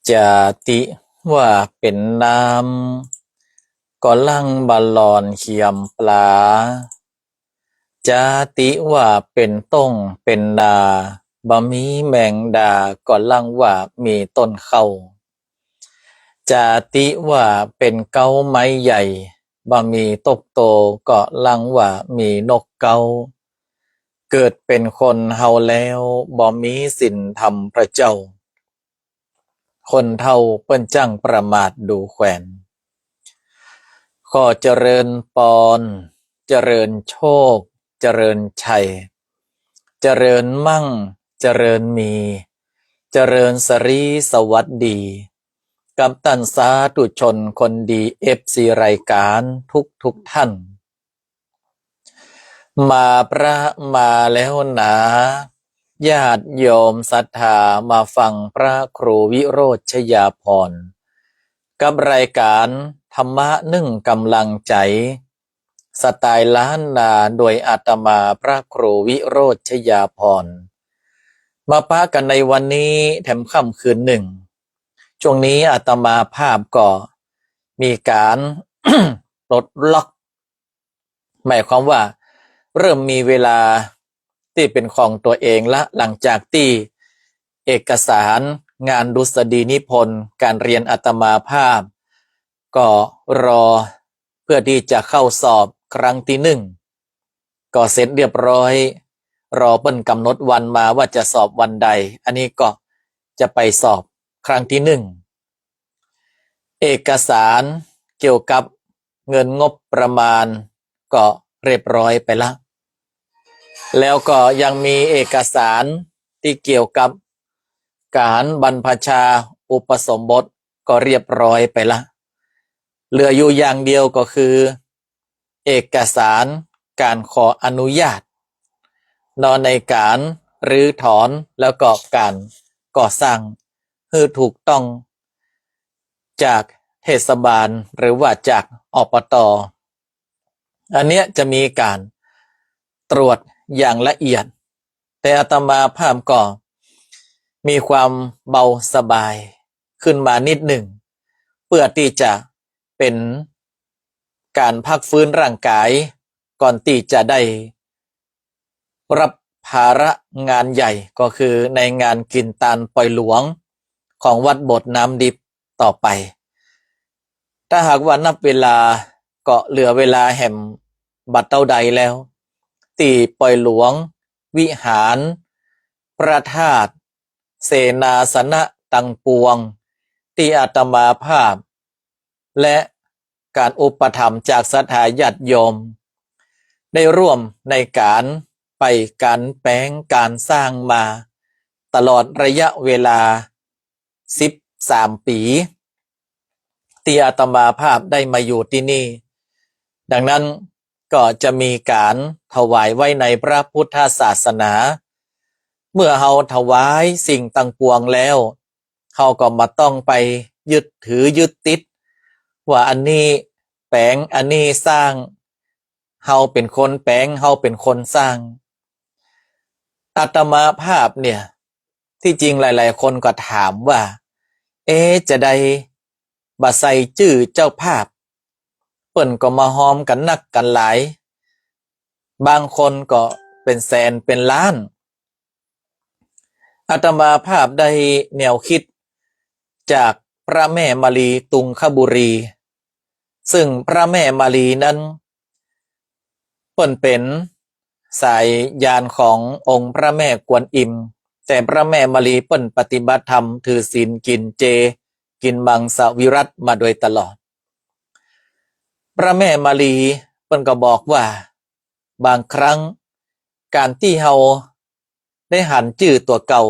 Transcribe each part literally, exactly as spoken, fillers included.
จาติว่าเป๋นน้ำ ก็หลั่งบ่าหลอนเขียมปลา จาติว่าเป๋นต้งเป๋นนา บ่มีแมงดา ก็หลั่งว่ามีต้นเข้า จาติว่าเป๋นเก๊าไม้ใหญ่ บ่มีตกโต ก็หลั่งว่ามีนกเก๊า เกิดเป๋นคนเฮาแล้ว บ่มีศีลธรรมพระเจ้า คนเฒ่าเปิ้นจั้งประมาทดูแควน ขอเจริญปอน เจริญโชค เจริญชัย เจริญมั่ง เจริญมี เจริญสรีสวัสดี กับต้านสาธุชนคนดี เอฟซี รายก๋านทุกๆ ท่าน มาพระมาแล้วหนา ญาติโยมศรัทธามาฟังพระครูวิโรจน์ชยาภรณ์ กับรายก๋านธรรมะนึ่งกำลังใจ๋ สไตล์ล้านนา โดยอาตมาพระครูวิโรจน์ชยาภรณ์ มาปะกั๋นในวันนี้แถมค่ำคืนนึ่ง ช่วงนี้อาตมาภาพก็มีก๋าน ปลดล็อก หมายความว่าเริ่มมีเวลาตี้เป๋นของตั๋วเองละ หลังจากตี้เอกสารงานดุษฎีนิพนธ์ก๋านเฮียนอาตมาภาพ ก็รอเพื่อตี้จะเข้าสอบครั้งตี้นึ่ง ก็เสร็จเรียบร้อย รอเปิ้นก๋ำหนดวันมาว่าจะสอบวันใด อันนี้ก็จะไปสอบครั้งตี้นึ่ง เอกสารเกี่ยวกับเงินงบประมาณก็เรียบร้อยไปละ แล้วก็ยังมีเอกสารตี้เกี่ยวกับก๋านบรรพชาอุปสมบทก็เรียบร้อยไปละ เหลืออยู่อย่างเดียวก็คือ เอกสารก๋านขออนุญาตเนาะ ในก๋านรื้อถอน แล้วก็ก๋านก่อสร้างหื้อถูกต้องจากเทศบาลหรือว่าจาก อปต. อันเนี้ยจะมีก๋านตรวจอย่างละเอียด แต่อาตมาภาพก็มีความเบาสบายขึ้นมานิดหนึ่ง เพื่อตี้จะเป๋นก๋านพักฟื้นร่างกาย ก่อนตี้จะได้รับภาระงานใหญ่ ก็คือในงานกิ๋นตานปอยหลวงของวัดโบสถ์น้ำดิบต่อไป ถ้าหากว่านับเวลาก็เหลือเวลาแหมบ่เต้าใดแล้ว ตี้ปอยหลวง วิหาร พระธาตุ เสนาสนะตังปวง ตี้อาตมาภาพ และก๋านอุปถัมภ์จากศรัทธาญาติโยม ได้ร่วมในก๋านไปกั๋นแป๋งก๋านสร้างมาตลอดระยะเวลาสิบสามปี๋ ตี้อาตมาภาพได้มาอยู่ตี้นี่ ดังนั้นก็จะมีก๋านถวายไว้ในพระพุทธศาสนา เมื่อเฮาถวายสิ่งตังปวงแล้ว เฮาก็บ่ต้องไปยึดถือยึดติด ว่าอันนี้แป๋ง อันนี้สร้าง เฮาเป๋นคนแป๋ง เฮาเป๋นคนสร้าง อาตมาภาพเนี่ย ตี้จริงหลายๆ คนก็ถามว่า เอ๊ะ จาใดบ่ใส่จื้อเจ้าภาพ เปิ้นก็มาฮอมกั๋นนักกั๋นหลาย บางคนก็เป๋นแสนเป๋นล้าน อาตมาภาพได้แนวคิดจากพระแม่มาลีตุงคบุรี ซึ่งพระแม่มาลีนั้น เปิ้นเป๋นสายญาณขององค์พระแม่กวนอิม แต่พระแม่มาลีเปิ้นปฏิบัติธรรม ถือศีลกิ๋นเจ กิ๋นมังสวิรัติมาโดยตลอด พระแม่มาลีเปิ้นก็บอกว่า บางครั้งก๋านตี้เฮาได้หันจื้อตั๋วเก่า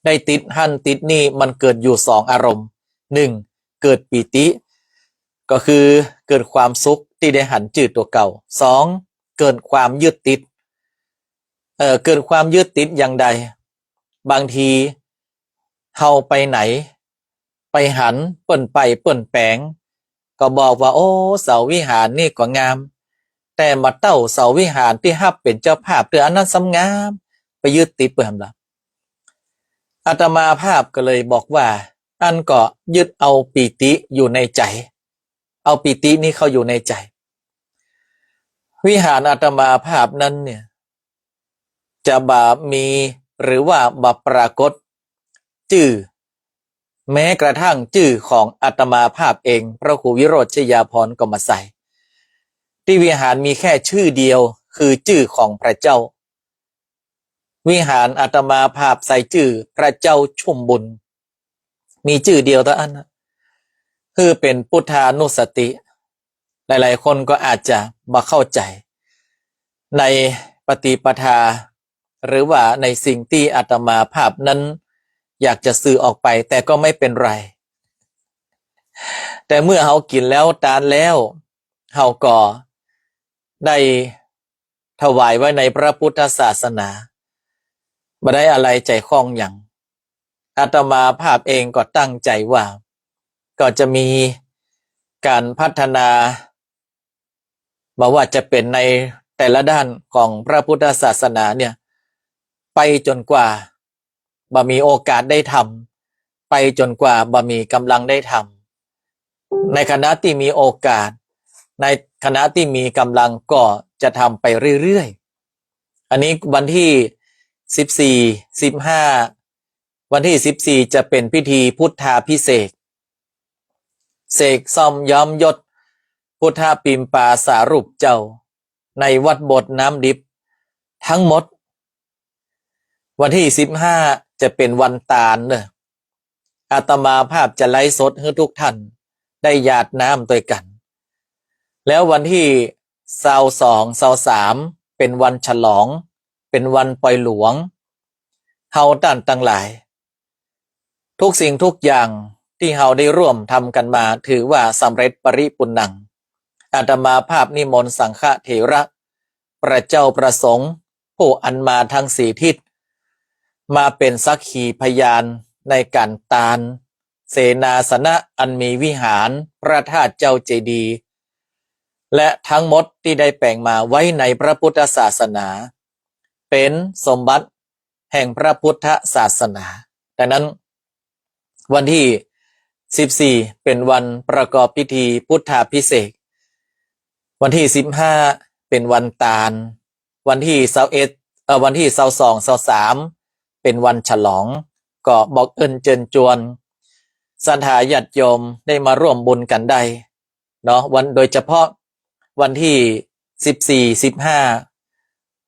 ได้ติดหั้นติดนี่ มันเกิดอยู่สองอารมณ์ หนึ่ง เกิดปีติ ก็คือเกิดความสุขตี้ได้หันจื้อตั๋วเก่า สอง เกิดความยึดติด เอ่อ เกิดความยึดติดอย่างใด บางทีเฮาไปไหน ไปหันเปิ้นไปเปิ้นแป๋ง ก็บอกว่า โอ้ เสาวิหารนี่ก็งาม แต่บ่าเต้าเสาวิหารตี้ฮับเป๋นเจ้าภาพเตื้อ อันนั้นซ้ำงาม ไปยึดติดเปิ้นหั้นละ อาตมาภาพก็เลยบอกว่า อั้นก็ยึดเอาปีติอยู่ในใจ๋ เอาปีตินี้เข้าอยู่ในใจ๋ วิหารอาตมาภาพนั้นเนี่ย จะบ่มีหรือว่าบ่ปรากฏจื้อ แม้กระทั่งจื้อของอาตมาภาพเอง พระครูวิโรจน์ชยาภรณ์ก็บ่ใส่ ตี้วิหารมีแค่จื้อเดียว คือจื้อของพระเจ้า วิหารอาตมาภาพใส่จื้อพระเจ้าชุ่มบุญ มีจื้อเดียวเต้าอั้นนะ คือเป๋นพุทธานุสติ หลายๆ คนก็อาจจะบ่เข้าใจ๋ ในปฏิปทา หรือว่าในสิ่งตี้อาตมาภาพนั้นอยากจะสื่อออกไป แต่ก็ไม่เป็นไร แต่เมื่อเฮากิ๋นแล้วตานแล้ว เฮาก็ได้ถวายไว้ในพระพุทธศาสนา บ่ได้อะไหลใจ๋ข้องหยัง อาตมาภาพเองก็ตั้งใจ๋ว่า ก็จะมีก๋านพัฒนา บ่ว่าจะเป๋นในแต่ละด้านของพระพุทธศาสนาเนี่ย ไปจ๋นกว่าบ่มีโอกาสได้ทำ ไปจ๋นกว่าบ่มีก๋ำลังได้ทำ ในขณะตี้มีโอกาส ในขณะตี้มีก๋ำลังก็จะทำไปเรื่อยๆ อันนี้วันตี้สิบสี่ สิบห้า วันตี้สิบสี่ จะเป๋นพิธีพุทธาภิเษก เสกซ่อมย้อมยศพุทธปิมปาสารูปเจ้า ในวัดโบสถ์น้ำดิบทั้งหมด วันตี้สิบห้า จะเป๋นวันตานเน่อ อาตมาภาพจะไลฟ์สดหื้อทุกท่านได้หยาดน้ำตวยกั๋น แล้ววันตี้ซาวสอง ซาวสาม เป๋นวันฉลอง เป๋นวันปอยหลวง เฮาต้านตังหลาย ทุกสิ่งทุกอย่างตี้เฮาได้ร่วมทำกั๋นมา ถือว่าสำเร็จปริปุณณัง อาตมาภาพนิมนต์สังฆเถระ ประเจ้าประสงค์ ผู้อันมาทั้งสี่ทิศ มาเป๋นสักขีพยานในก๋านตาน เสนาสนะอันมีวิหาร พระธาตุเจ้าเจดีย์ และทั้งหมดตี้ได้แป๋งมาไว้ในพระพุทธศาสนา เป๋นสมบัติแห่งพระพุทธศาสนา ดังนั้น วันตี้สิบสี่ เป๋นวันประกอบพิธีพุทธาภิเษก วันตี้สิบห้า เป๋นวันตาน วันตี้ซาวเอ็ด เอ่อ วันตี้ซาวสอง ซาวสาม เป๋นวันฉลอง ก็บอกเอิ้นเจิญจวนศรัทธาญาติโยมได้มาร่วมบุญกั๋นได้เนาะ วัน โดยเฉพาะวันตี้สิบสี่ สิบห้า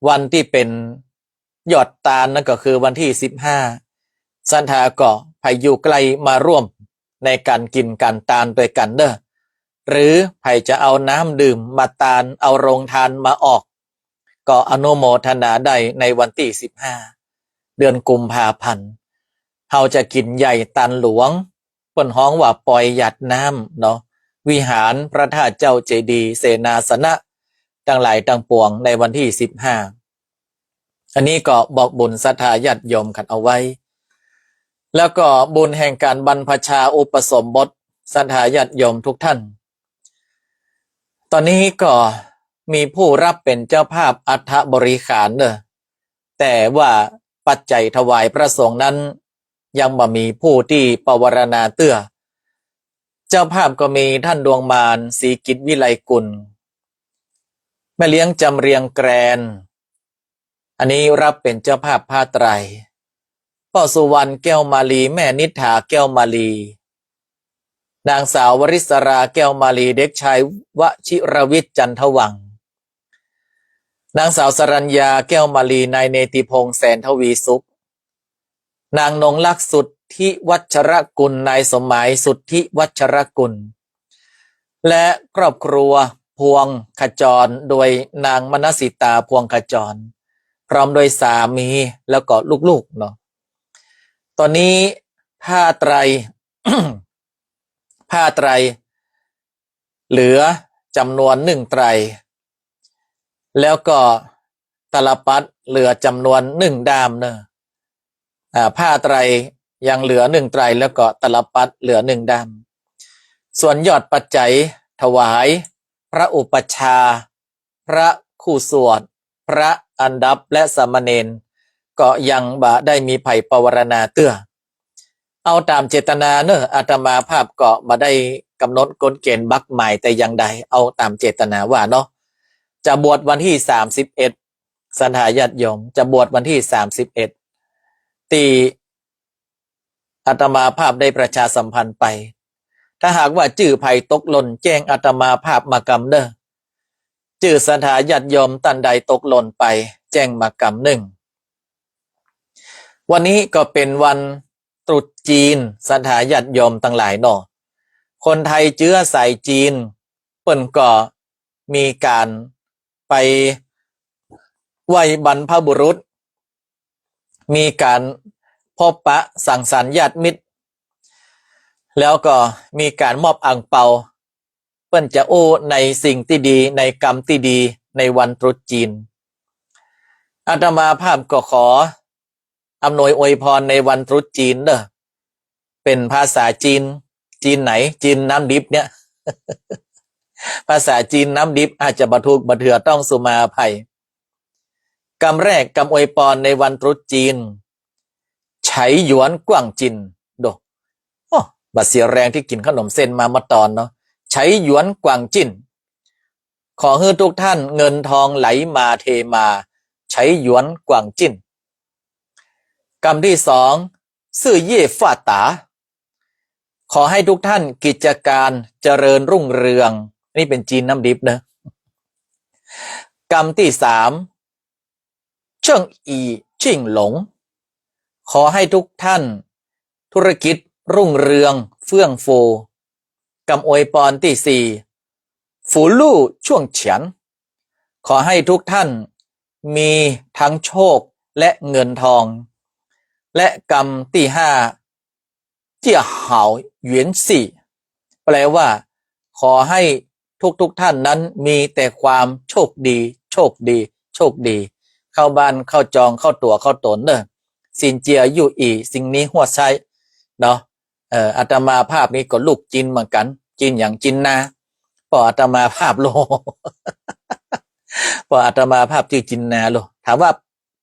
วันตี้เป๋นยอดตานนั้นก็คือวันตี้สิบห้า ศรัทธาก็ใผอยู่ใก้มาร่วมในก๋านกิ๋นก๋านตานตวยกั๋นเน่อ หรือใผจะเอาน้ำดื่มมาตาน เอาโรงตานมาออก ก็อนุโมทนาได้ในวันตี้สิบห้า เดือนกุมภาพันธ์ เฮาจะกิ๋นใหญ่ตานหลวง เปิ้นฮ้องว่าปอยหยาดน้ำเนาะ วิหารพระธาตุเจ้าเจดีย์ เสนาสนะตังหลายตังปวงในวันตี้สิบห้า อันนี้ก็บอกบุญศรัทธาญาติโยมกั๋นเอาไว้ แล้วก็บุญแห่งก๋านบรรพชาอุปสมบทศรัทธาญาติโยมทุกท่าน ต๋อนนี้ก็มีผู้รับเป๋นเจ้าภาพอัฐบริขารเน่อ แต่ว่าปัจจัยถวายพระสงฆ์นั้นยังบ่มีผู้ตี้ปวารณาเตื้อ เจ้าภาพก็มีท่านดวงมาน ศรีกิจวิไลกุล แม่เลี้ยงจำเรียงแกรน อันนี้รับเป๋นเจ้าภาพผ้าไตร ป้อสุวรรณแก้วมาลี แม่นิษฐาแก้วมาลี นางสาววริศราแก้วมาลี เด็กชายวชิรวิทย์จันทวังค์ นางสาวสรัญญาแก้วมาลี นายเนติพงษ์แสนทวีสุข นางนงลักษณ์สุทธิวัชรกุล นายสมหมายสุทธิวัชรกุล และครอบครัวพวงขจร โดยนางมนสิตาพวงขจร พร้อมด้วยสามีแล้วก็ลูกๆ เนาะ ต๋อนนี้ผ้าไตร ผ้าไตร เหลือจ๋ำนวนนึ่งไตร แล้วก็ตลปัตรเหลือจ๋ำนวนนึ่งด้ามเน่อ อ่า ผ้าไตรยังเหลือนึ่งไตร แล้วก็ตลปัตรเหลือนึ่งด้าม ส่วนยอดปัจจัยถวายพระอุปัชฌาย์ พระคู่สวด พระอันดับและสามเณร ก็ยังบ่ได้มีใผปวารณาเตื้อ เอาต๋ามเจตนาเน่อ อาตมาภาพก็บ่ได้ก๋ำหนดกฎเกณฑ์บั๊กหมายแต่อย่างใด เอาต๋ามเจตนาว่าเนาะ จะบวชวันตี้สามสิบเอ็ด ศรัทธาญาติโยม จะบวชวันตี้สามสิบเอ็ด ตี้อาตมาภาพได้ประชาสัมพันธ์ไป ถ้าหากว่าจื้อใผตกหล่นแจ้งอาตมาภาพมากำเน่อ จื้อศรัทธาญาติโยมต้านใดตกหล่นไปแจ้งมากำนึ่ง วันนี้ก็เป๋นวันตรุษจีน ศรัทธาญาติโยมตังหลายเนาะ คนไทยเจื๊อสายจีน เปิ้นก็มีก๋านไปไหว้บรรพบุรุษ มีก๋านพบปะสังสรรค์ญาติมิตร แล้วก็มีก๋านมอบอั่งเปา เปิ้นจะอู้ในสิ่งตี้ดี ในกรรมตี้ดี ในวันตรุษจีน อาตมาภาพก็ขออำนวยอวยพรในวันตรุษจีนเน่อ เป๋นภาษาจีน จีนไหน จีนน้ำดิบเนี่ย ภาษาจีนน้ำดิบอาจจะบ่ถูกบ่เถื่อ ต้องสุมาอภัย กำแรก กำอวยพรในวันตรุษจีน ไฉหยวนกว้างจิน โด โอ้ บ่เสียแรงตี้กิ๋นขนมเส้นมาเมื่อตอนเนาะ ไฉหยวนกว้างจิน ขอหื้อทุกท่านเงินทองไหลมาเทมา ไฉหยวนกว้างจิน กำตี้สอง ซื่อเย่ฟ้าต๋า ขอให้ทุกท่านกิจการเจริญรุ่งเรือง นี่เป๋นจีนน้ำดิบเน่อ กำตี้สาม เชิ่งอี่ชิ่งหลง ขอให้ทุกท่านธุรกิจรุ่งเรืองเฟื่องฟู กำอวยพรตี้สี่ ฝูลู่ช่วงเฉียน ขอให้ทุกท่านมีทั้งโชคและเงินทอง และกำตี้ห้า เจี้ยหาวหยวนสี่ แปลว่า ขอให้ทุกๆ ท่านนั้นมีแต่ความโชคดี โชคดี โชคดี เข้าบ้านเข้าจองเข้าตั๋วเข้าต๋นเน่อ ซินเจียอยู่อี่ สิ่งนี้หัวใช้เนาะ เอ่อ อาตมาภาพนี่ก็ลูกจีนเหมือนกั๋น จีนหยัง จีนนา ป้ออาตมาภาพโล ป้ออาตมาภาพจื้อจีนนาโล ถามว่า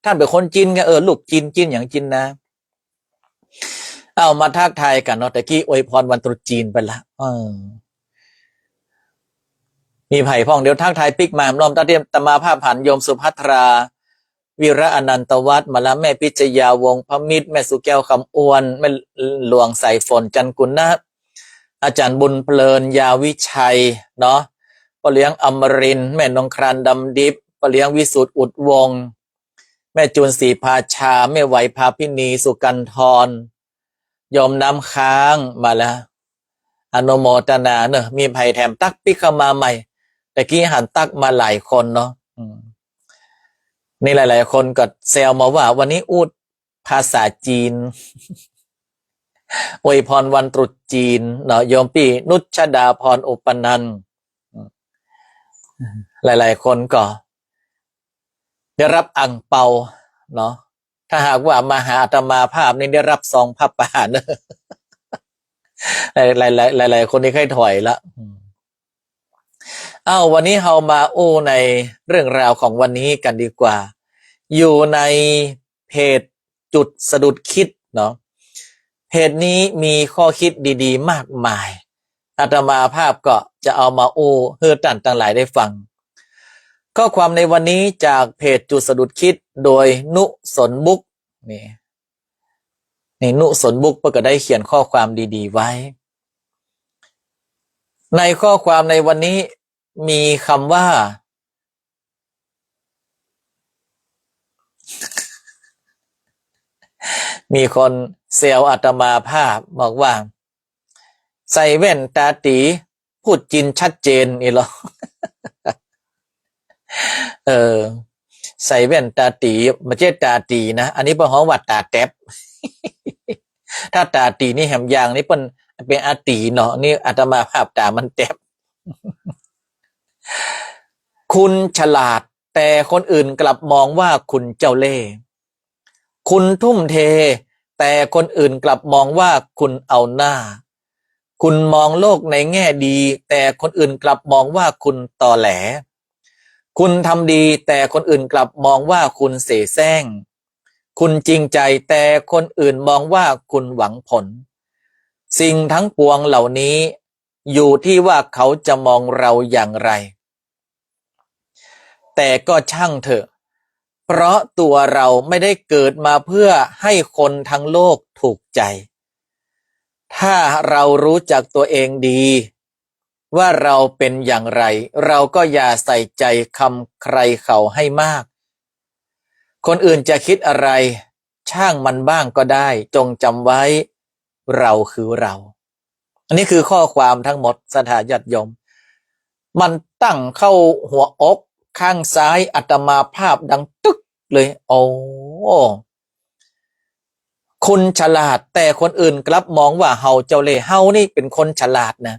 ต้านเป๋นคนจีนไง เออ ลูกจีน จีนหยัง จีนนา เอามาทักทายกั๋นเนาะ ตะกี้อวยพรวันตรุษจีนไปละ เออ มีใผพ่อง เดี๋ยวทักทายปิ๊กมา น้อมตาเตรียมอาตมาภาพหัน โยมสุภัทรา วีระอนันตวัฒน์ มาละ แม่พิชยา วงศ์พมิตร แม่สุแก้ว คำอ้วน แม่หลวงสายฝน จันกุณะ อาจ๋ารย์บุญเพลิน ยาวิชัย เนาะ ป้อเลี้ยงอมรินทร์ แม่นงคราน ดำดิบ ป้อเลี้ยงวิสุทธิ์ อุดวงศ์ แม่จูน ศรีภาชา แม่ไหว ภาพินี สุกันทร โยมน้ำค้าง มาแล้ว อนุโมทนาเน่อ มีใผแถมตั๊กปิ๊กเข้ามาใหม่ ตะกี้หันตั๊กมาหลายคนเนาะ อืม นี่หลายๆ คนก็แซวมาว่าวันนี้อู้ภาษาจีน อวยพรวันตรุษจีนเนาะ โยมปี้นุชดาพร อุปนันท์ หลายๆ คนก็ได้รับอั่งเปาเนาะ ถ้าหากว่ามาหาอาตมาภาพนี่ได้รับซองผ้าป่าเนอะ หลายๆ หลายๆ หลายๆ คนนี่ใค่ถอยละ อืม เอ้า วันนี้เฮามาอู้ในเรื่องราวของวันนี้กั๋นดีกว่า อยู่ในเพจจุดสะดุดคิดเนาะ เพจนี้มีข้อคิดดีๆ มากมาย อาตมาภาพก็จะเอามาอู้หื้อต้านตังหลายได้ฟัง ข้อความในวันนี้จากเพจจุดสะดุดคิดโดยนุสนบุก นี่ นี่นุสนบุกเปิ้นก็ได้เขียนข้อความดีๆ ไว้ ในข้อความในวันนี้มีคำว่า มีคนแซวอาตมาภาพบอกว่า ใส่แว่นต๋าตี๋ พูดจีนชัดเจน อี้ลอ เออ ใส่แว่นต๋าตี๋ บ่ใจ้ต๋าตี๋นะ อันนี้เปิ้นฮ้องว่าต๋าแต๊บ ถ้าต๋าตี๋นี่แหมอย่างนี่เปิ้นเป๋นอาตี๋เนาะ นี่อาตมาภาพต๋ามันแต๊บ คุณฉลาด แต่คนอื่นกลับมองว่าคุณเจ้าเล่ห์ คุณทุ่มเท แต่คนอื่นกลับมองว่าคุณเอาหน้า คุณมองโลกในแง่ดี แต่คนอื่นกลับมองว่าคุณตอแหล คุณทำดี แต่คนอื่นกลับมองว่าคุณเสแสร้ง คุณจริงใจ แต่คนอื่นมองว่าคุณหวังผล สิ่งทั้งปวงเหล่านี้อยู่ที่ว่าเขาจะมองเราอย่างไร แต่ก็ช่างเถอะ เพราะตัวเราไม่ได้เกิดมาเพื่อให้คนทั้งโลกถูกใจ ถ้าเรารู้จักตัวเองดี ว่าเราเป็นอย่างไร เราก็อย่าใส่ใจคำใครเขาให้มาก คนอื่นจะคิดอะไร ช่างมันบ้างก็ได้ จงจำไว้ เราคือเรา อันนี้คือข้อความทั้งหมด ศรัทธาญาติโยม มันตั้งเข้าหัวอกข้างซ้ายอาตมาภาพดังตึ๊กเลย โอ้ คุณฉลาด แต่คนอื่นกลับมองว่าเฮาเจ้าเล่ห์ เฮานี่เป็นคนฉลาดนะ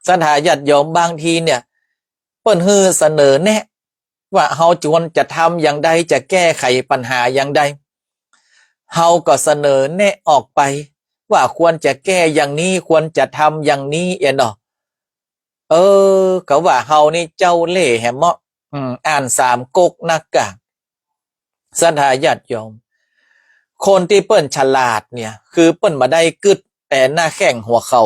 ศรัทธาญาติโยม บางทีเนี่ย เปิ้นหื้อเสนอแนะ ว่าเฮาควรจะทำอย่างใด จะแก้ไขปัญหาอย่างใด เฮาก็เสนอแนะออกไป ว่าควรจะแก้อย่างนี้ ควรจะทำอย่างนี้ เอ็นเนาะ เออ เขาว่าเฮานี่เจ้าเล่ห์แหมเนาะ อืม อ่านสามก๊กนักกะ ศรัทธาญาติโยม คนตี้เปิ้นฉลาดเนี่ย คือเปิ้นบ่ได้กึ๊ดแต่หน้าแข้งหัวเข่า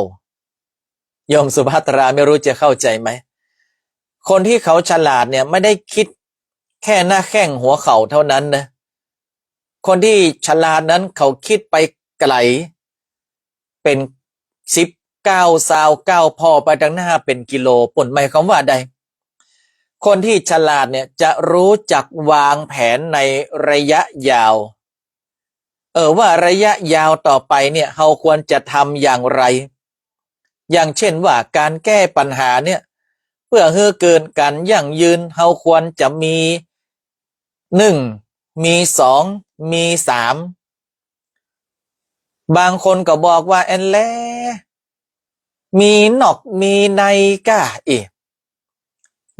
โยมสุภัตราไม่รู้จะเข้าใจไหม คนที่เขาฉลาดเนี่ยไม่ได้คิดแค่หน้าแข้งหัวเข่าเท่านั้นนะ คนที่ฉลาดนั้นเขาคิดไปไกล เป๋นสิบก้าว ซาวก้าว ผ่อไปตางหน้าเป๋นกิโลปู้น หมายความว่าใด คนที่ฉลาดเนี่ยจะรู้จักวางแผนในระยะยาว เออ ว่าระยะยาวต่อไปเนี่ย เฮาควรจะทำอย่างไร อย่างเช่นว่าการแก้ปัญหาเนี่ย เพื่อหื้อเกิดการยั่งยืน เฮาควรจะมี หนึ่ง มี สอง มี สาม บางคนก็บอกว่า แอนแล มีนอกมีในก้า เอ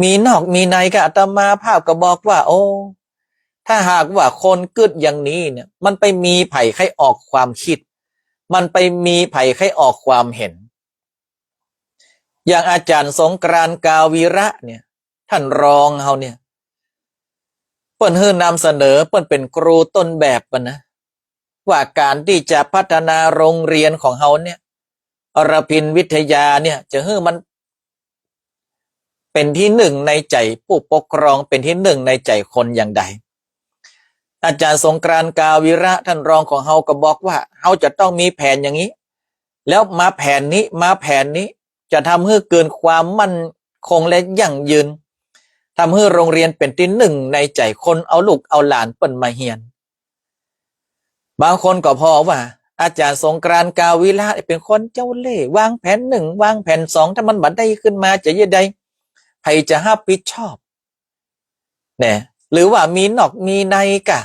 มีนอกมีในก้า อาตมาภาพก็บอกว่า โอ้ ถ้าหากว่าคนกึ๊ดอย่างนี้เนี่ย มันไปมีใผใค่ออกความคิด มันไปมีใผใค่ออกความเห็น อย่างอาจารย์สงกรานต์ กาวีระเนี่ย ท่านรองเฮาเนี่ย เปิ้นหื้อนำเสนอ เปิ้นเป๋นครูต้นแบบอะนะ ว่าการตี้จะพัฒนาโรงเรียนของเฮาเนี่ย อรพินวิทยาเนี่ย จะหื้อมันเป๋นตี้นึ่งในใจ๋ผู้ปกครอง เป๋นตี้นึ่งในใจ๋คนอย่างใด อาจารย์สงกรานต์ กาวีระ ท่านรองของเฮาก็บอกว่า เฮาจะต้องมีแผนอย่างนี้ แล้วมาแผนนี้ มาแผนนี้ จะทำหื้อเกิดความมั่นคงและยั่งยืน ทำหื้อโรงเรียนเป๋นตี้นึ่งในใจ๋คน เอาลูกเอาหลานเปิ้นมาเฮียน บางคนก็ผ่อว่า อาจารย์สงกรานต์ กาวีระ เป๋นคนเจ้าเล่ห์ วางแผนหนึ่ง วางแผนสอง ถ้ามันบ่ได้ขึ้นมาจะเยียะใด ใผจะฮับผิดชอบ แน่ หรือว่ามีนอกมีในก้า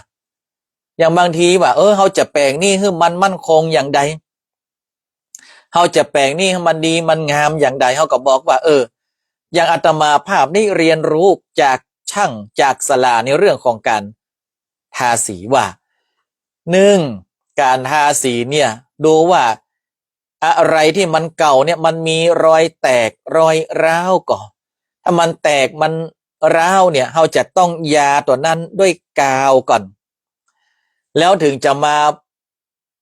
อย่างบางทีว่า เออ เฮาจะแป๋งนี่หื้อมันมั่นคงอย่างใด เฮาจะแป๋งนี่หื้อมันดีมันงามอย่างใด เฮาก็บอกว่า เออ อย่างอาตมาภาพนี่เรียนรู้จากช่าง จากศาลาในเรื่องของการทาสีว่า หนึ่ง การทาสีเนี่ย ดูว่า อะไรที่มันเก่าเนี่ย มันมีรอยแตกรอยร้าวก่อ ถ้ามันแตกมันร้าวเนี่ย เฮาจะต้องยาตั๋วนั้นด้วยกาวก่อน แล้วถึงจะมา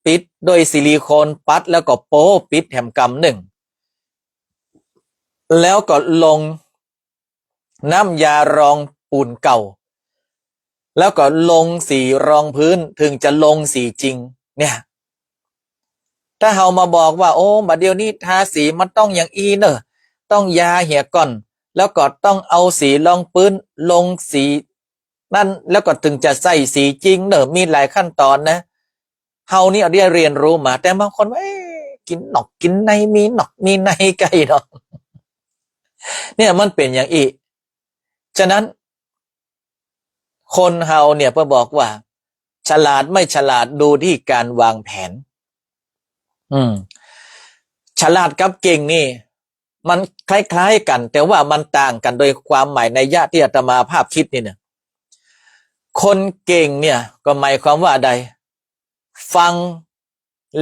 ปิดด้วยซิลิโคนปั๊ด แล้วก็โป๊ปิดแหมกำนึ่ง แล้วก็ลง น้ำยารองปูนเก่า แล้วก็ลงสีรองพื้น ถึงจะลงสีจริง เนี่ย ถ้าเฮามาบอกว่า โอ้ บ่าเดี่ยวนี้ทาสีมันต้องอย่างอี้เน่อ ต้องยาเหียก่อน แล้วก็ต้องเอาสีรองพื้นลงสีนั่น แล้วก็ถึงจะใส่สีจริงเน่อ มีหลายขั้นตอนนะ เฮานี่ได้เรียนรู้มา แต่บางคนว่า เอ๊ะ กิ๋นนอกกิ๋นใน มีนอกมีในใก้เนาะ เนี่ยมันเป๋นอย่างอี้ ฉะนั้น คนเฮาเนี่ย เปิ้นบอกว่า ฉลาดไม่ฉลาดดูที่การวางแผน อืม ฉลาดกับเก่งนี่ มันคล้ายๆ กั๋น แต่ว่ามันต่างกั๋นโดยความหมายนัยยะตี้อาตมาภาพคิดนี่เนี่ย คนเก่งเนี่ย ก็หมายความว่าใด ฟัง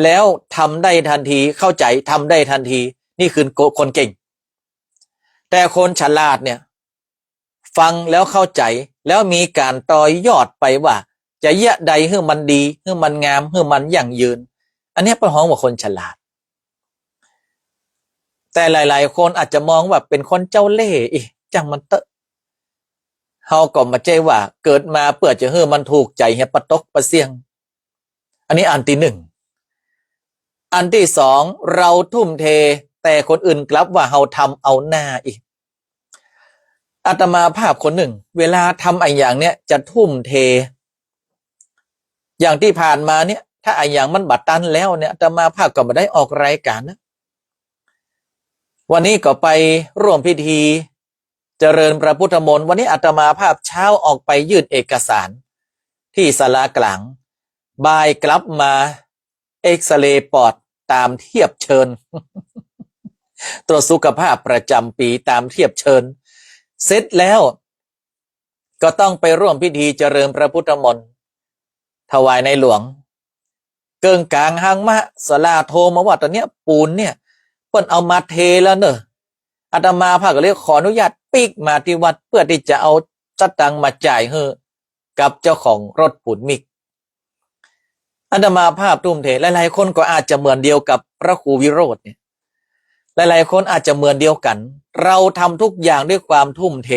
แล้วทำได้ทันที เข้าใจ๋ทำได้ทันที นี่คือคนเก่ง แต่คนฉลาดเนี่ย ฟังแล้วเข้าใจ๋ แล้วมีก๋านต่อยอดไปว่า จะเยียะใดหื้อมันดี หื้อมันงาม หื้อมันยั่งยืน อันเนี้ยเปิ้นฮ้องว่าคนฉลาด แต่หลายๆ คนอาจจะมองว่าเป๋นคนเจ้าเล่ห์ อิ จ้างมันเต๊อะ เฮาก็บ่ใจ้ว่าเกิดมาเปื้อจะหื้อมันถูกใจ๋เหียปะตกปะเสี้ยง อันนี้อันตี้นึ่ง อันตี้สอง เฮาทุ่มเท แต่คนอื่นกลับว่าเฮาทำเอาหน้า อิ อาตมาภาพคนนึ่ง เวลาทำอะหยังเนี่ยจะทุ่มเท อย่างตี้ผ่านมาเนี่ย ถ้าอะหยังมันบ่ตันแล้วเนี่ย อาตมาภาพก็บ่ได้ออกรายก๋านนะ วันนี้ก็ไปร่วมพิธีเจริญพระพุทธมนต์ วันนี้อาตมาภาพเช้าออกไปยื่นเอกสารตี้ศาลากลาง บ่ายกลับมาเอกซเรย์ปอดต๋ามเทียบเชิญ ตรวจสุขภาพประจ๋ำปี๋ต๋ามเทียบเชิญ เสร็จแล้ว ก็ต้องไปร่วมพิธีเจริญพระพุทธมนต์ ถวายในหลวง เกิ่งก๋างฮางมะ ศาลาโทรมาว่าต๋อนเนี้ยปูนเนี่ย เปิ้นเอามาเทแล้วเน่อ อาตมาภาพก็เลยขออนุญาตปิ๊กมาตี้วัด เปื้อตี้จะเอาสตางค์มาจ่ายหื้อกับเจ้าของรถปูนมิก อาตมาภาพทุ่มเท หลายๆ คนก็อาจจะเหมือนเดียวกับพระครูวิโรจน์เนี่ย หลายๆ คนอาจจะเหมือนเดียวกั๋น เฮาทำทุกอย่างด้วยความทุ่มเท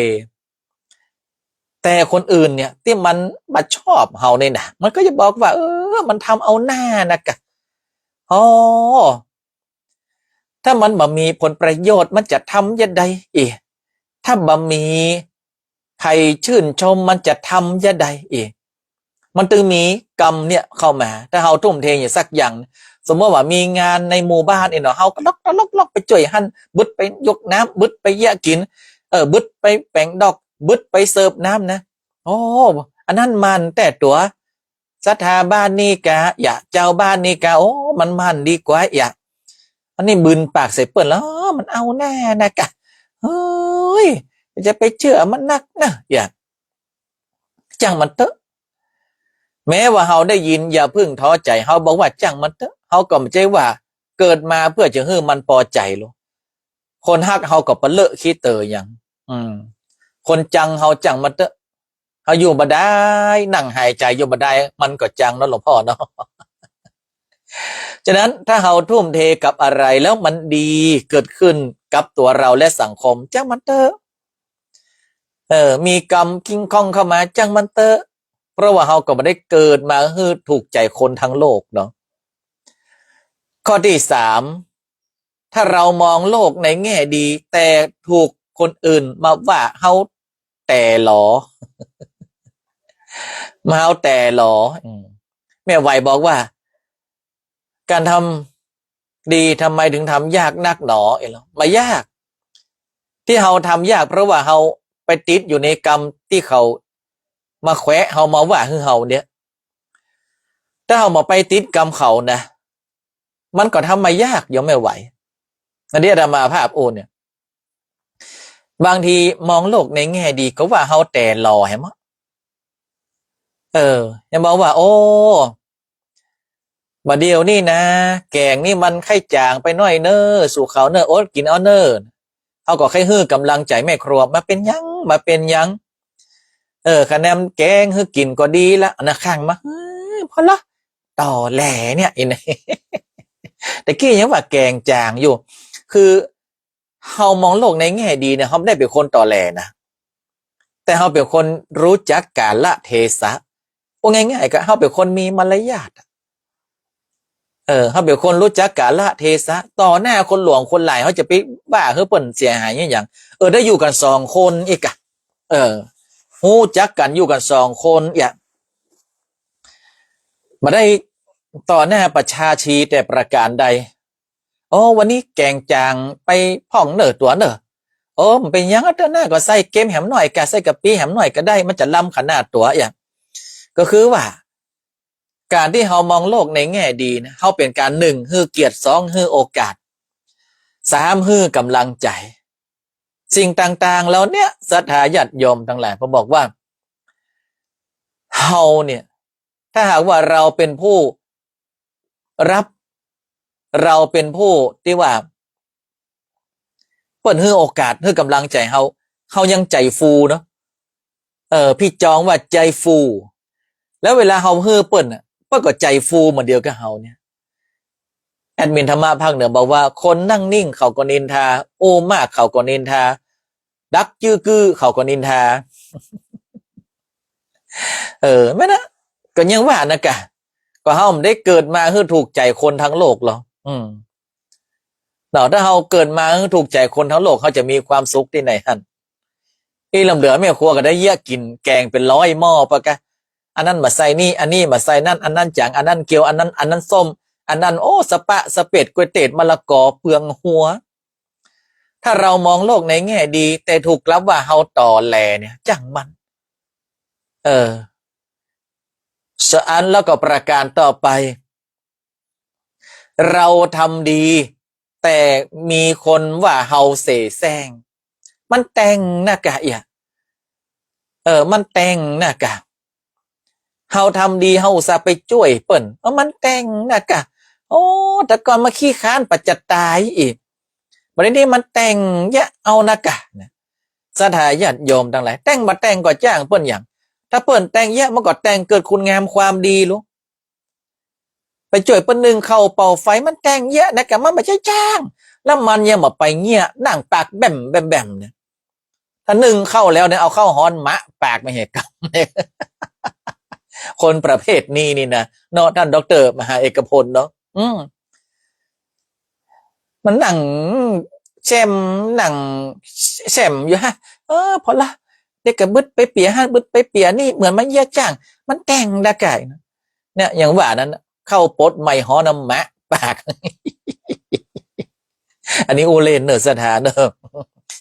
แต่คนอื่นเนี่ยตี้มันบ่ชอบเฮาเนี่ยนะ มันก็จะบอกว่า เออ มันทำเอาหน้านะกะ อ้อ ถ้ามันบ่มีผลประโยชน์มันจะทำจะใด อิ ถ้าบ่มีใผชื่นชมมันจะทำจะใด อิ มันตึงมีกำเนี่ยเข้ามา ถ้าเฮาทุ่มเทอย่างสักอย่าง สมมติว่ามีงานในหมู่บ้านนี่เนาะ เฮาก็ล็อกๆๆ ไปจ้วยหั้น บึดไปยกน้ำ บึดไปเยียะกิ๋น เออ บึดไปแป๋งดอก บึดไปเสิร์ฟน้ำนะ โอ้ อันนั้นมันแต๊ตั๋ว ศรัทธาบ้านนี้กา อย่า เจ้าบ้านนี้กา โอ้ มันมันดีกว่า อย่า อันนี้บืนปากใส่เปิ้นแล้ว มันเอาหน้านะกะ เฮ้ย จะไปเจื้อมันนักนะ อย่า จ้างมันเต๊อะ แม้ว่าเฮาได้ยินอย่าเพิ่งท้อใจ๋ เฮาบอกว่าจ้างมันเต๊อะ เฮาก็บ่ใจ้ว่าเกิดมาเปื้อจะหื้อมันปอใจ๋ลอ คนฮักเฮาก็ปะเลอะขี้เต๋อหยัง อืม คนจังเฮาจ้างมันเต๊อะ เฮาอยู่บ่ได้ นั่งหายใจ๋อยู่บ่ได้ มันก็จังเนาะหลวงพ่อเนาะ ฉะนั้นถ้าเฮาทุ่มเทกับอะไรแล้วมันดีเกิดขึ้นกับตั๋วเฮาและสังคม จ้างมันเต๊อะ เออ มีกำคิงคองเข้ามา จ้างมันเต๊อะ เพราะว่าเฮาก็บ่ได้เกิดมาหื้อถูกใจ๋คนทั้งโลกเนาะ ข้อตี้สาม ถ้าเฮามองโลกในแง่ดี แต่ถูกคนอื่นมาว่าเฮาแต่หลอ มาเฮาแต่หลอ อืม แม่ไหวบอกว่า ก๋านทำดีทำไมถึงทำยากนักหนอ เอ๊ะ บ่ยาก ตี้เฮาทำยากเพราะว่าเฮาไปติดอยู่ในกำตี้เขามาแขวะเฮามาว่าหื้อเฮาเนี่ย ถ้าเฮาบ่ไปติดกำเขานะ มันก็ทำบ่ยาก โยมแม่ไหว อันนี้อาตมาภาพอู้เนี่ย บางทีมองโลกในแง่ดีก็ว่าเฮาแต่หลอแหม เออ ยังบอกว่า โอ้ บ่าเดี่ยวนี้นะ แก๋งนี่มันใค่จ๋างไปหน้อยเน่อ สู่เขาเน่อ อดกิ๋นเอาเน่อ เฮาก็ใค่หื้อกำลังใจ๋แม่ครัว บ่าเป๋นหยัง บ่าเป๋นหยัง เออ คะแนนแก๋งหื้อกิ๋นก็ดีละ อันนั้นข้างมา เออ พอละ ตอแหลเนี่ย อิน ตะกี้ยังว่าแก๋งจ๋างอยู่ คือ เฮามองโลกในแง่ดีเนี่ย เฮาบ่ได้เป๋นคนตอแหลนะ แต่เฮาเป๋นคนรู้จักกาลเทศะ ว่าง่ายๆ ก็เฮาเป๋นคนมีมารยาทอะ เออ เฮาเป๋นคนรู้จักกาลเทศะ ต่อหน้าคนหลวงคนหลาย เฮาจะไปว่าหื้อเปิ้นเสียหายอะหยัง เออ ได้อยู่กั๋นสองคนอีกอะ เออ ฮู้จักกั๋นอยู่กั๋นสองคน อย่า บ่ได้ต่อหน้าประชาชีแต่ประก๋านใด โอ้ วันนี้แก๋งจ๋างไปพ่องเน่อตั๋วเน่อ โอ้ บ่เป๋นหยัง เตื้อหน้าก็ใส่เกมแหมหน้อยกา ใส่กะปิแหมหน้อยก็ได้ มันจะล้ำขนาดตั๋วอย่าง ก็คือว่า ก๋านตี้เฮามองโลกในแง่ดีนะ เฮาเป๋นก๋าน หนึ่ง หื้อเกียรติ สอง หื้อโอกาส สาม หื้อกำลังใจ๋ สิ่งต่างๆ เหล่าเนี้ย ศรัทธาญาติโยมตังหลาย ผมบอกว่า เฮาเนี่ย ถ้าหากว่าเฮาเป๋นผู้รับ เฮาเป๋นผู้ตี้ว่า เปิ้นหื้อโอกาส หื้อกำลังใจ๋เฮา เฮายังใจ๋ฟูเนาะ เออ ปี้จองว่าใจ๋ฟู แล้วเวลาเฮาหื้อเปิ้นน่ะ เปิ้นก็ใจ๋ฟูเหมือนเดียวกับเฮาเนี่ย แอดมินธรรมะภาคเหนือบอกว่า คนนั่งนิ่งเขาก็นินทา อู้มากเขาก็นินทา ดักจื้อกื้อเขาก็นินทา เออ แม่นนะ ก็ยังว่านะกะ ก็เฮาบ่ได้เกิดมาหื้อถูกใจ๋คนทั้งโลกหรอก อืม เนาะ ถ้าเฮาเกิดมาหื้อถูกใจ๋คนทั้งโลก เฮาจะมีความสุขตี้ไหนหั้น อี้ลำเหลือแม่ครัวก็ได้เยียะกิ๋นแกงเป๋นร้อยหม้อปะกะ อันนั้นบ่าใส่นี่ อันนี้บ่าใส่นั่น อันนั้นจ๋าง อันนั้นเกียว อันนั้น อันนั้นส้ม อันนั้น โอ้ สะปะสะเปด ก๋วยเตี๋ยวมะละกอ เปลืองหัว ถ้าเรามองโลกในแง่ดี แต่ถูกกลับว่าเฮาตอแหลเนี่ย จ้างมัน เออ สะอันแล้วก็ประการต่อไป เราทำดี แต่มีคนว่าเฮาเสแสร้ง มันแตงนะกะเอีย เออ มันแตงนะกะ เฮาทำดี เฮาอุตส่าห์ไปจ้วยเปิ้น เออ มันแตงนะกะ โอ้ แต่ก่อนมาขี้ค้านปะจะต๋ายอีก บัดนี้มันแตงเยียะเอานะกะ นะ ศรัทธาญาติโยมตังหลาย แตงบ่าแตงก็จ้างเปิ้นหยัง ถ้าเปิ้นแตงเยียะ มันก็แตงเกิดคุณงามความดีลูก ไปจ้วยเปิ้นนึ่งข้าวเป่าไฟ มันแตงเยียะนะกะ มันบ่ใจ้จ้าง แล้วมันยังบ่ไปเยียะ นั่งปากแบ้มแบ้มแบ้มเนี่ย ถ้านึ่งข้าวแล้วเนี่ย เอาข้าวฮ้อนมะปากมาเหตุกรรม คนประเภทนี้นี่นะ เนาะ ต้านด็อกเตอร์มหาเอกพลเนาะ อืม มันนั่งแซ่ม นั่งแซ่มอยู่ฮะ เออ พอละ เดี๋ยวก็บึดไปเปียหั้น บึดไปเปียนี่ เหมือนมันเยียะจ้าง มันแตงดาก่ายนะ เนี่ย อย่างว่านั้นน่ะ ข้าวปดใหม่ฮ้อนน้ำมะปาก อันนี้อู้เล่นเนอะ ศรัทธาเนอะ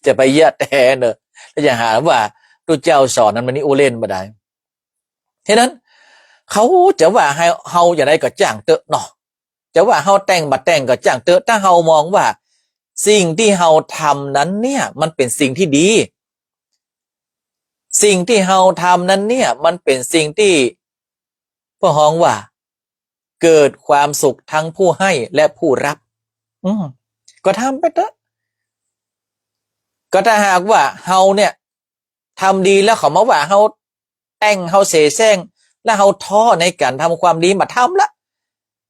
จะไปเยียะแต๊เนอะ แล้วจะหาว่าตุ๊เจ้าสอนนั้น มันนี่อู้เล่นบ่ได้ ฉะนั้น เขาจะว่าให้เฮาอย่างใดก็จ้างเต๊อะเนาะ จะว่าเฮาแตงบ่าแตงก็จ้างเต๊อะ ถ้าเฮามองว่าสิ่งที่เฮาทำนั้นเนี่ย มันเป๋นสิ่งที่ดี สิ่งที่เฮาทำนั้นเนี่ย มันเป๋นสิ่งที่ เปิ้นฮ้องว่า เกิดความสุขทั้งผู้ให้และผู้รับ อืม ก็ทำไปเต๊อะ ก็ถ้าหากว่าเฮาเนี่ย ทำดีแล้วเขามาว่าเฮาแตง เฮาเสแสร้ง แล้วเฮาท้อในก๋านทำความดี บ่ทำละ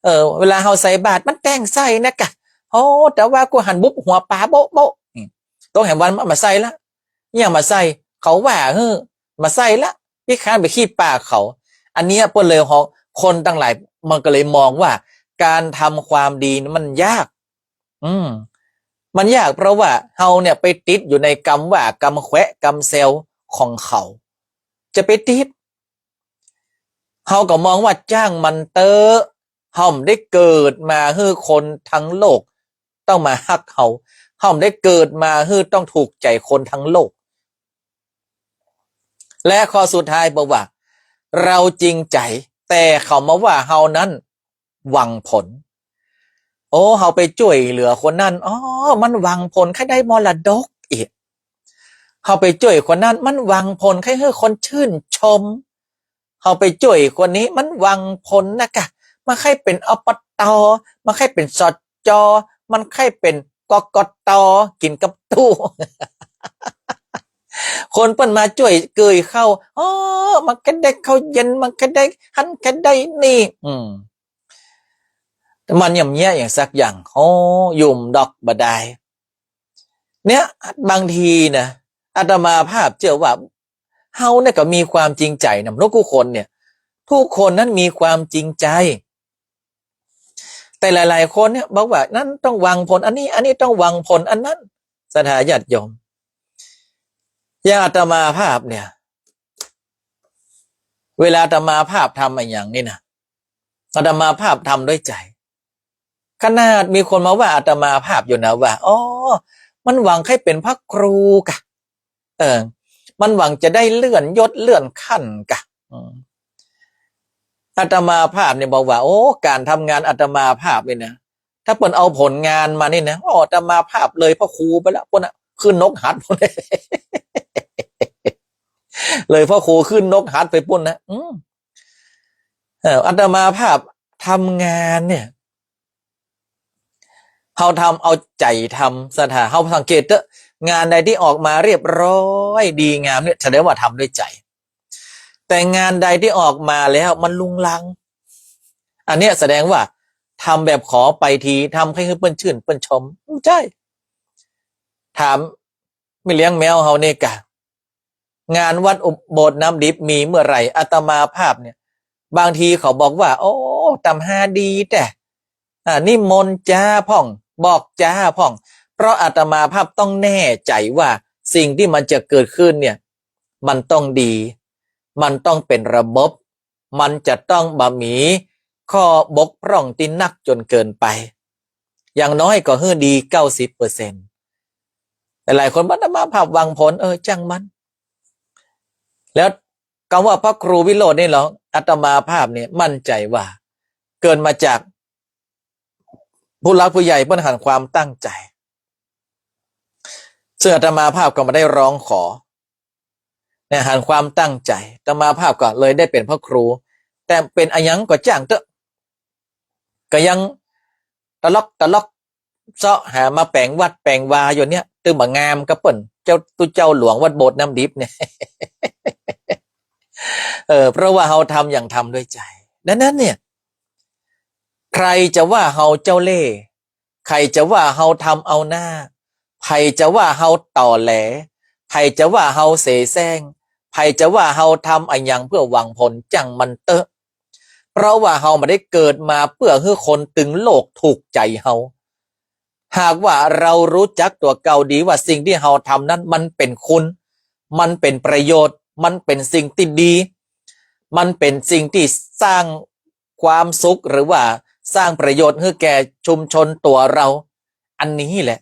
เออ เวลาเฮาใส่บาตร มันแตงใส่นะกะ โอ้ แต่ว่ากูหันปุ๊บ หัวป๋าโบ๊ะโบ๊ะ อืม ต้องแหมวันมา มาใส่ละ เนี่ยมาใส่ เขาว่า เฮ้อ มาใส่ละ ขี้ค้านไปขี้ปากเขา อันเนี้ยเปิ้นเลยฮ้อง คนตังหลายมันก็เลยมองว่า ก๋านทำความดีนี่มันยาก อืม มันยากเพราะว่าเฮาเนี่ยไปติดอยู่ในกำว่ากำแขวะกำแซวของเขา จะไปติด เฮาก็มองว่าจ้างมันเต๊อะ เฮาบ่ได้เกิดมาหื้อคนทั้งโลกต้องมาฮักเฮา เฮาบ่ได้เกิดมาหื้อต้องถูกใจ๋คนทั้งโลก และข้อสุดท้ายบอกว่า เราจริงใจ๋ แต่เขามาว่าเฮานั้นหวังผล โอ้ เฮาไปจ้วยเหลือคนนั้น อ้อ มันหวังผลใค่ได้มรดกอีก เฮาไปจ้วยคนนั้น มันหวังผลใค่หื้อคนชื่นชม เฮาไปจ้วยคนนี้ มันหวังผลนะกะ มันใค่เป๋น อปต. มันใค่เป๋น สจ. มันใค่เป๋น กกต. กิ๋นกับตู้ คนเปิ้นมาจ้วยเกยข้าว อ้อ มันก็ได้ข้าวเย็น มันก็ได้หั้นก็ได้นี่ อืม แต่มันย่ำเยียะอย่างสักอย่าง โอ้ ยุ่มดอกบ่ได้ เนี่ย บางทีนะ อาตมาภาพเจื้อว่า เฮาเนี่ยก็มีความจริงใจ๋นำเนาะกู้คนเนี่ย กู้คนนั้นมีความจริงใจ๋ แต่หลายๆ คนเนี่ยบอกว่า นั้นต้องหวังผลอันนี้ อันนี้ต้องหวังผลอันนั้น ศรัทธาญาติโยม อย่างอาตมาภาพเนี่ย เวลาอาตมาภาพทำอะหยังนี่นะ อาตมาภาพทำด้วยใจ๋ ขนาดมีคนมาว่าอาตมาภาพอยู่นะว่า อ้อ มันหวังใค่เป๋นพระครูกะ เออ มันหวังจะได้เลื่อนยศเลื่อนขั้นกะ อืม อาตมาภาพเนี่ยบอกว่า โอ้ ก๋านทำงานอาตมาภาพเนี่ยนะ ถ้าเปิ้นเอาผลงานมานี่นะ อ้อ อาตมาภาพเลยพระครูไปแล้ว ปุ้นน่ะ ขึ้นนกหัสปุ้น เลยพระครูขึ้นนกหัสไปปุ้นนะ อืม เออ อาตมาภาพทำงานเนี่ย เฮาทำเอาใจ๋ทำ ศรัทธา เฮาสังเกตเต๊อะ งานใดตี้ออกมาเรียบร้อยดีงามเนี่ย แสดงว่าทำด้วยใจ๋ แต่งานใดตี้ออกมาแล้วมันรุงรัง อันเนี้ยแสดงว่าทำแบบขอไปที ทำหื้อเปิ้นชื่นเปิ้นชม ใจ้ ถามแม่เลี้ยงแมวเฮานี่กะ งานวัดอุโบสถน้ำดิบมีเมื่อไหร่ อาตมาภาพเนี่ย บางทีเขาบอกว่า โอ้ ตำฮาดีแต๊ อ่า นิมนต์จาพ่อง บอกจาพ่อง เพราะอาตมาภาพต้องแน่ใจ๋ว่าสิ่งตี้มันจะเกิดขึ้นเนี่ย มันต้องดี มันต้องเป๋นระบบ มันจะต้องบ่มีข้อบกพร่องตี้นักจ๋นเกินไป อย่างน้อยก็หื้อดีเก้าสิบเปอร์เซ็นต์ หลายๆ คน อาตมาภาพหวังผล เออ จ้างมัน แล้วกำว่าพระครูวิโรจน์นี่เหรอ อาตมาภาพเนี่ยมั่นใจ๋ว่าเกิดมาจากผู้หลักผู้ใหญ่เปิ้นหันความตั้งใจ๋ ซึ่งอาตมาภาพก็บ่ได้ร้องขอ เนี่ย หันความตั้งใจ๋ อาตมาภาพก็เลยได้เป๋นพระครู แต่เป๋นอะหยังก็จ้างเต๊อะ ก็ยังตะลอกตะลอกเซาะหามาแป๋งวัดแป๋งวาอยู่เนี่ย ตึงบ่งามกับเปิ้น เจ้าตุ๊เจ้าหลวงวัดโบสถ์น้ำดิบเนี่ย เออ เพราะว่าเฮาทำอย่างทำด้วยใจ๋ ดังนั้นเนี่ย ใผจะว่าเฮาเจ้าเล่ห์ ใผจะว่าเฮาทำเอาหน้า ใผจะว่าเฮาตอแหล ใผจะว่าเฮาเสแสร้ง ใผจะว่าเฮาทำอะหยังเปื้อหวังผล จ้างมันเต๊อะ เพราะว่าเฮาบ่ได้เกิดมาเปื้อหื้อคนตึงโลกถูกใจ๋เฮา หากว่าเฮาฮู้จักตั๋วเก่าดีว่าสิ่งตี้เฮาทำนั้นมันเป๋นคุณ มันเป๋นประโยชน์ มันเป๋นสิ่งตี้ดี มันเป๋นสิ่งตี้สร้างความสุขหรือว่าสร้างประโยชน์หื้อแก่ชุมชนตั๋วเฮา อันนี้แหละ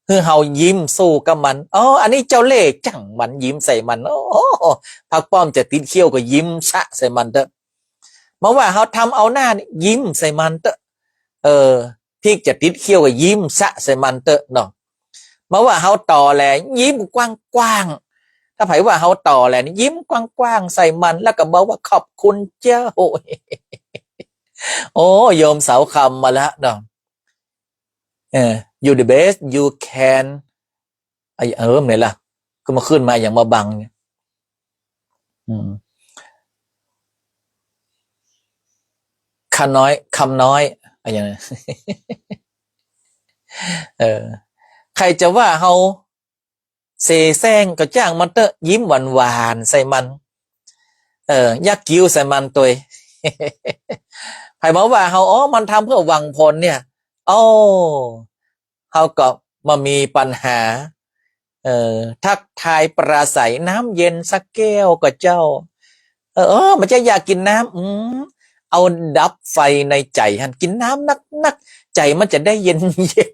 หื้อเฮายิ้มสู้กับมัน อ๋อ อันนี้เจ้าเล่ห์ จ้างมัน ยิ้มใส่มัน โอ้ ผักป้อมจะติดเขี้ยวก็ยิ้มซะใส่มันเต๊อะ มาว่าเฮาทำเอาหน้านี่ ยิ้มใส่มันเต๊อะ เออ พริกจะติดเขี้ยวก็ยิ้มซะใส่มันเต๊อะเนาะ มาว่าเฮาตอแหล ยิ้มกว้างๆ ถ้าใผว่าเฮาตอแหลนี่ ยิ้มกว้างๆ ใส่มัน แล้วก็บอกว่าขอบคุณเจ้า โอ้ โยมเสาคำมาแล้วเนาะ เออ you the best you can ไอ้ เออ ไหนล่ะ ก็มาขึ้นมาอย่างมาบังเนี่ย อืม ข้าน้อย คำน้อย อะไรอย่างเงี้ย เออ ใผจะว่าเฮาเสแสร้งก็จ้างมันเต๊อะ ยิ้มหวานๆ ใส่มัน เออ ยักคิ้วใส่มันตวย ใผมาว่าเฮา อ๋อ มันทำเปื้อหวังผลเนี่ย โอ้ เฮาก็บ่มีปัญหา เออ ทักทายปราศรัย น้ำเย็นสักแก้วก่อเจ้า เออ เออ มันจะอยากกิ๋นน้ำ อืม เอาดับไฟในใจ๋หั้น กิ๋นน้ำนักๆ ใจ๋มันจะได้เย็น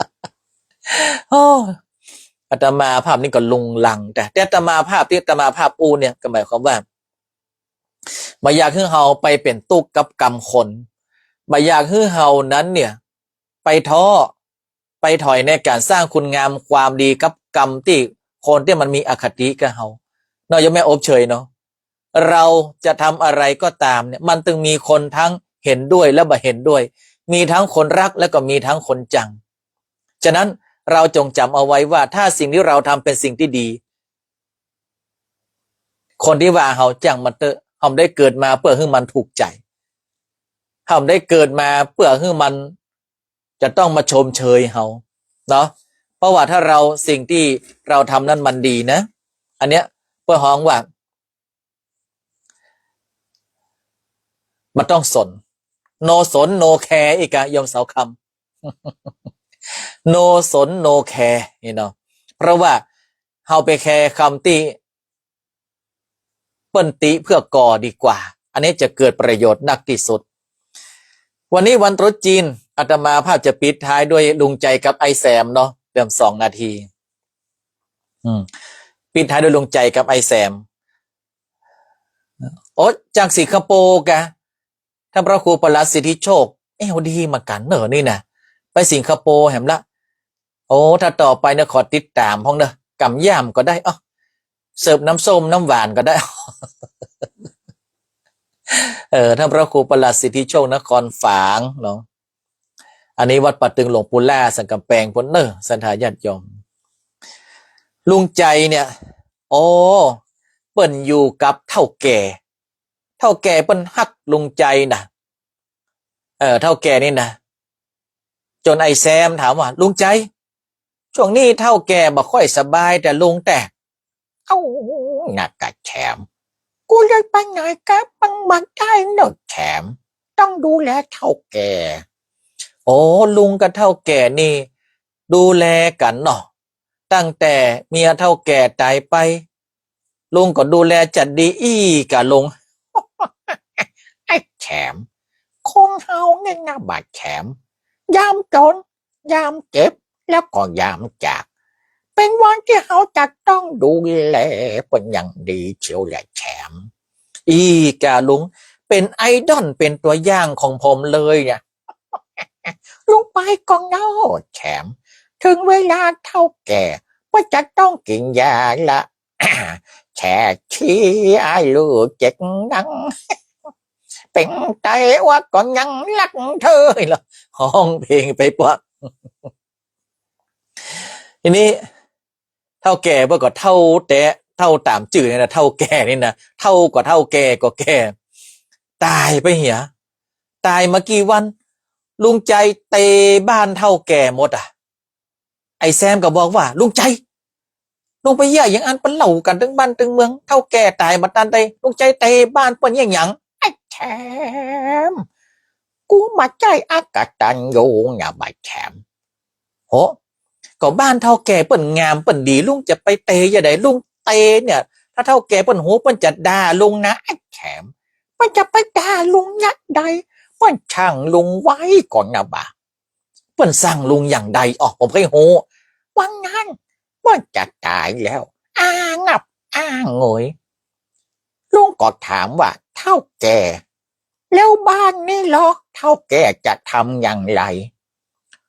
ๆ โอ้ อาตมาภาพนี่ก็ลุงลัง แต่ แต่อาตมาภาพตี้อาตมาภาพอู้เนี่ย ก็หมายความว่า บ่อยากหื้อเฮาไปเป๋นตุ๊กข์กับกรรมคน บ่อยากหื้อเฮานั้นเนี่ย ไปท้อ ไปถอยในก๋านสร้างคุณงามความดีกับกรรมตี้คนตี้มันมีอคติกับเฮา เนาะ โยมแม่อบเชยเนาะ เฮาจะทำอะไรก็ต๋ามเนี่ย มันตึงมีคนทั้งเห็นด้วยและบ่เห็นด้วย มีทั้งคนฮักและก็มีทั้งคนจัง ฉะนั้นเฮาจงจ๋ำเอาไว้ว่า ถ้าสิ่งตี้เฮาทำเป๋นสิ่งตี้ดี คนตี้ว่าเฮาจ้างมันเต๊อะ เฮาบ่ได้เกิดมาเปื้อหื้อมันถูกใจ๋ เฮาบ่ได้เกิดมาเปื้อหื้อมันจะต้องมาชมเชยเฮาเนาะ เพราะว่าถ้าเฮา สิ่งตี้เฮาทำนั้นมันดีนะ อันเนี้ยเปิ้นฮ้องว่า บ่ต้องสน no สน no care อีกอะ โยมเสาคำ no สน no care นี่เนาะ เพราะว่าเฮาไปแคร์กำตี้เปิ้นติเปื้อก่อดีกว่า อันนี้จะเกิดประโยชน์นักตี้สุด วันนี้วันตรุษจีน อาตมาภาพจะปิดท้ายด้วยลุงใจ๋กับไอ้แสมเนาะ เตรียมสองนาที อืม ปิดท้ายด้วยลุงใจ๋กับไอ้แสม โอ้ จากสิงคโปร์กะ ท่านพระครูประหลัดสิทธิโชค เอ้า ดีเหมือนกั๋นเนาะนี่นะ ไปสิงคโปร์แหมละ โอ้ ถ้าต่อไปเนี่ยขอติดต๋ามพ่องเนาะ ก๋ำย่ามก็ได้ อ้อ เสิร์ฟน้ำส้มน้ำหวานก็ได้ เออ ท่านพระครูประหลัดสิทธิโชคนครฝางเนาะ อันนี้วัดป่าตึงหลวงปู่ล่าสันกำแปงปู๊นเนาะ ศรัทธาญาติโยม ลุงใจ๋เนี่ย โอ้ เปิ้นอยู่กับเฒ่าแก่ เฒ่าแก่เปิ้นฮักลุงใจ๋นะ เออ เฒ่าแก่นี่นะ จ๋นไอ้แซมถามว่า ลุงใจ๋ ช่วงนี้เฒ่าแก่บ่ค่อยสบายแต๊ลุงแต๊ เอ้า นะกะแชม กูจะไปไหนกับมึงบ่ได้เน่อแชม ต้องดูแลเฒ่าแก่ โอ้ ลุงกับเฒ่าแก่นี่ดูแลกั๋นเนาะ ตั้งแต่เมียเฒ่าแก่ต๋ายไป ลุงก็ดูแลจัดดีอี้ก่าลุง ไอ้แชม คนเฮาเนี่ยนะบ่าแชม ยามจ๋น ยามเจ็บ แล้วก็ยามจาก เป๋นวันตี้เฮาจะต้องดูแลเปิ้นอย่างดีเจียวแหละแชม อี้ก่าลุง เป๋นไอดอล เป๋นตั๋วอย่างของผมเลยเนี่ย ลุงไปก่อนเน่อแชม เถิงเวลาเฒ่าแก่ เปิ้นจะต้องกิ๋นยาละ แช่ขี้อ้ายลู่เจ็กหนัง เป๋นใตอั้วก็ยังฮักเธอ แล้วฮ้องเพลงไปปวด ทีนี้ เฒ่าแก่เปิ้นก็เฒ่าแต๊ เฒ่าต๋ามจื้อนี่นะ เฒ่าแก่นี่นะ เฒ่าก็เฒ่า แก่ก็แก่ ต๋ายไปเหีย ต๋ายมากี่วัน ลุงใจ๋เตบ้านเฒ่าแก่หมดอะ ไอ้แซมก็บอกว่า ลุงใจ๋ ลุงไปเยียะหยังอั้น ปะเล่ากั๋นตึงบ้านตึงเมือง เฒ่าแก่ต๋ายบ่ตันใด ลุงใจ๋เตบ้านเปิ้นเยียะหยัง ไอ้แชม กูบ่ใจ้อักตันยูนะบ่าแชม โห ก็บ้านเฒ่าแก่เปิ้นงามเปิ้นดี ลุงจะไปเตจะใด ลุงเตเนี่ย ถ้าเฒ่าแก่เปิ้นฮู้เปิ้นจะด่าลุงนะ ไอ้แชม เปิ้นจะไปด่าลุงจะใด เปิ้นซังลุงไว้ก่อนนะบ่า เปิ้นซังลุงอย่างใด อ้อ ผมใค่ฮู้ วันนั้นเปิ้นจะต๋ายแล้ว อ้างับอ้าโงย ลุงก็ถามว่า เฒ่าแก่ แล้วบ้านนี้ลอ เฒ่าแก่จะทำอย่างไร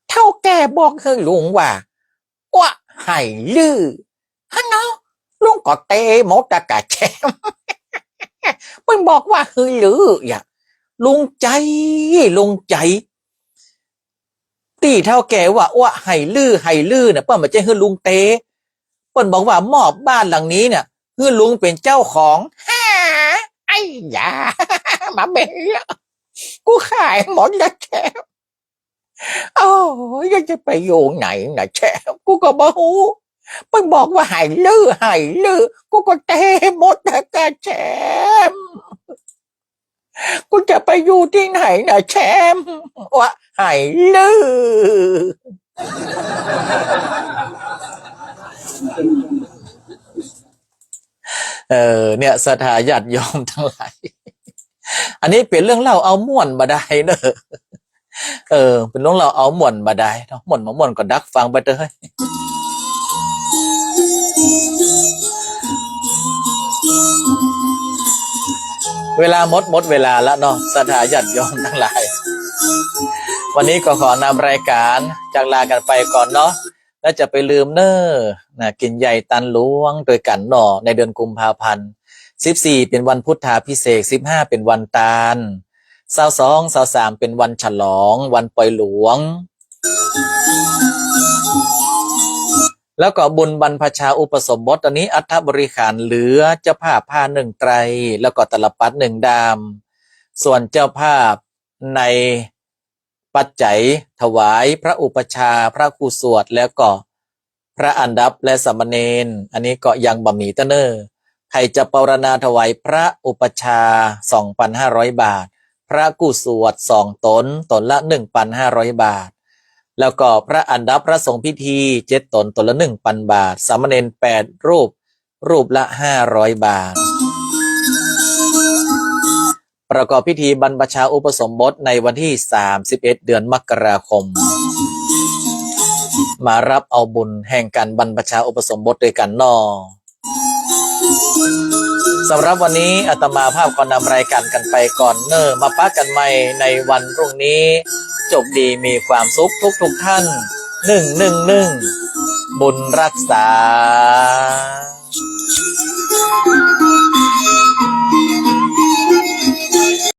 เฒ่าแก่บอกหื้อลุงว่า อั้วไหลื่ ฮะเนาะ ลุงก็เตหมดอะก่าแชม เปิ้นบอกว่าหื้อลืออะ ลุงใจ๋ ลุงใจ๋ ตี้เฒ่าแก่ว่า อั้วไหลื่ ไหลื่เนี่ย เปิ้นบ่ใจ้หื้อลุงเต เปิ้นบอกว่ามอบบ้านหลังนี้เนี่ย หื้อลุงเป๋นเจ้าของ ฮะ ไอ้ยา บ่าเป๋นละ กูขายหมดละแชม โอ้ย จะไปอยู่ไหนนะแชม กูก็บ่ฮู้ เปิ้นบอกว่าไหลื่ ไหลื่ กูก็เตหมดนะก่าแชม กูจะไปอยู่ตี้ไหนนะแชม อั้วไหลื่ เออ เนี่ย ศรัทธาญาติโยมตังหลาย อันนี้เป๋นเรื่องเล่าเอาม่วนบ่าดายเนาะ เออ เป๋นเรื่องเล่าเอาม่วนบ่าดายเนาะ ม่วนบ่ม่วนก็ดักฟังไปเต๊อะ เวลาหมด หมดเวลาละเนาะ ศรัทธาญาติโยมตังหลาย วันนี้ก็ขอนำรายก๋านจากลากั๋นไปก่อนเนาะ แล้วจะไปลืมเน่อ นะ กิ๋นใหญ่ตันหลวงตวยกั๋นเนาะ ในเดือนกุมภาพันธ์ สิบสี่ เป๋นวันพุทธาภิเษก สิบห้า เป๋นวันตาน ซาวสอง ซาวสาม เป๋นวันฉลอง วันปอยหลวง แล้วก็บุญบรรพชาอุปสมบท ต๋อนนี้อัฐบริขารเหลือเจ้าภาพผ้านึ่งไตร แล้วก็ตลับปัตรนึ่งด้าม ส่วนเจ้าภาพใน ปัจจัยถวายพระอุปัชฌาย์ พระคู่สวด แล้วก็พระอันดับและสามเณร อันนี้ก็ยังบ่มีเต๊อะเน่อ ใผจะปรารถนาถวายพระอุปัชฌาย์ สองปันห้าร้อยบาท พระคู่สวดสองต๋น ต๋นละหนึ่งปันห้าร้อยบาท แล้วก็พระอันดับพระสงฆ์พิธีเจ็ดต๋น ต๋นละหนึ่งปันบาท สามเณรแปดรูป รูปละห้าร้อยบาท ประกอบพิธีบรรพชาอุปสมบทในวันตี้สามสิบเอ็ด เดือนมกราคม มาฮับเอาบุญแห่งก๋านบรรพชาอุปสมบทตวยกั๋นเนาะ สำหรับวันนี้อาตมาภาพขอนำรายก๋านกั๋นไปก่อนเน่อ มาปะกั๋นใหม่ในวันพรุ่งนี้ โจคดีมีความสุขทุกๆ ท่าน นึ่ง นึ่ง นึ่ง บุญฮักษา